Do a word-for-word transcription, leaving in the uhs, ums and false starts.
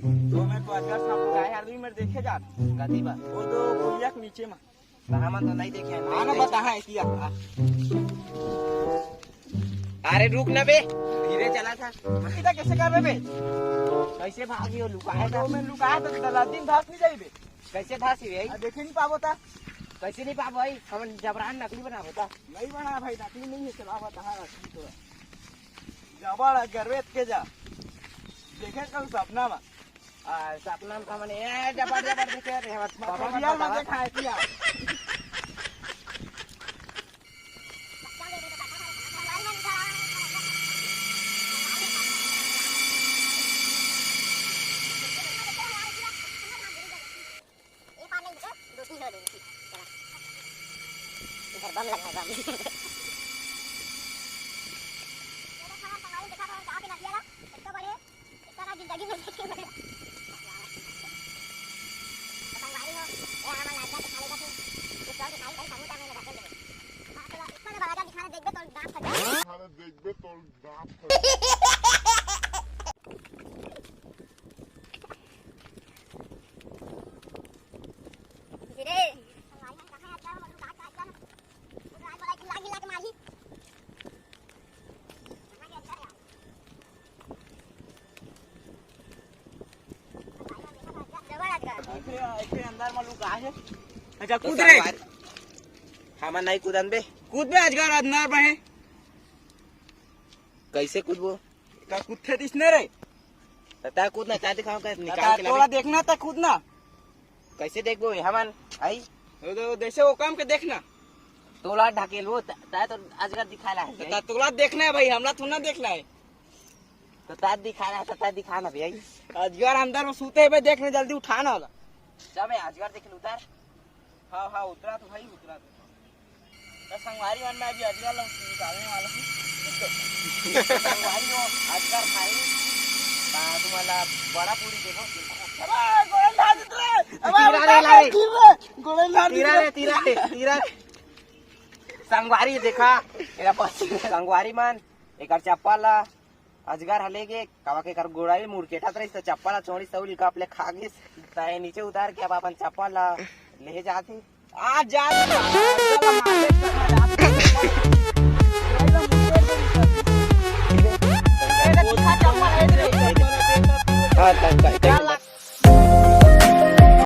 तो मैं तो अजगर सांप लुकाए यार, दू मिनट देखे जा। कथी बा? वो तो पुलिया के नीचे में। कहाँ मन तो नहीं देखे हैं। हाँ ना, बता, हाँ, किया। अरे रुक ना बे, धीरे चला था। इधर कैसे कर रहे बे? कैसे भागी हो, लुकाया था? तो मैं लुकाया था, तो दला दिन भाग नहीं जाई बे। कैसे धासी बे? आ, देखे नहीं पाबो था। कैसे नहीं पाबो भाई? हम जबरान नकली बनाबो था। नहीं बना भाई, नकली नहीं है, चला बता, हाँ, नकली तो है। जबड़ है, गर्वेत के जा। देखे कल सपना में। आ, सपना में का मने, ए, जबड़, जबड़ देखे रे, हम बाबा, बाबा, बाबा, बाबा। खाए किया। इधर बम लगा है, बम। ये तो साला संगवारी देखा था, कहाँ पे लग गया था? इतना बड़े, इतना जिंदगी में देखे बड़े। तो संगवारी हो, ए, हमार लाडला के खाली का फिर, ये चौक दिखाई भाई, समूह में लगा के ले। हाँ, तो इतना बड़ा दिखाना, देख दे, तो दांत फट जाए। अंदर में लुका है। अच्छा, कूद रे। हमन नहीं कूदन बे। कूद बे, अजगर अंदर में है। कैसे कूदबो? का कुत्थे दिसने रे? त तैं कूद ना, तैं दिखाओ का निकाल के तोला लाबे। देखना त कूद ना। कैसे देखबो हमन? आई। वो तो जैसे वो काम के देखना। तोला ढकेल वो, त-, तैं तो अजगर दिखा रहा है। त-, तोला देखना है भाई, हमला थोड़ा ना देखना है। त तैं दिखा रहा है, त तैं दिखा ना भैया। अजगर अंदर में सूते है बे, देखने जल्दी उठा ना वाला। जा बे, अजगर देख ले, उतर। हाँ, हाँ, उतरा तो भाई, उतरा तो। तो संगवारी मन, मैं अभी अजगर ला निकालने वाला हूँ। संगवारी हो, अजगर भाई, बा-, तुम्हारा बड़ा पूरी देखो। अबे, गोड़े ला दे रे। अबे, तीरा रे, ला रे। तीर रे, गोड़े ला दे तीरा रे। रे, तीरा रे, तीरा रे। संगवारी देखा, एला बस। संगवारी मन, एकर चप्पल ला अजगर ह लेगे, काबर के एकर गोड़ाई मुड़केटत रहिस, त चप्पल ला चोंड़िस, त उल काप ले खा गिस। त ए नीचे उतार के अब अपन चप्पल ला ले जात हे। आ जा, हाँ, त, त, त,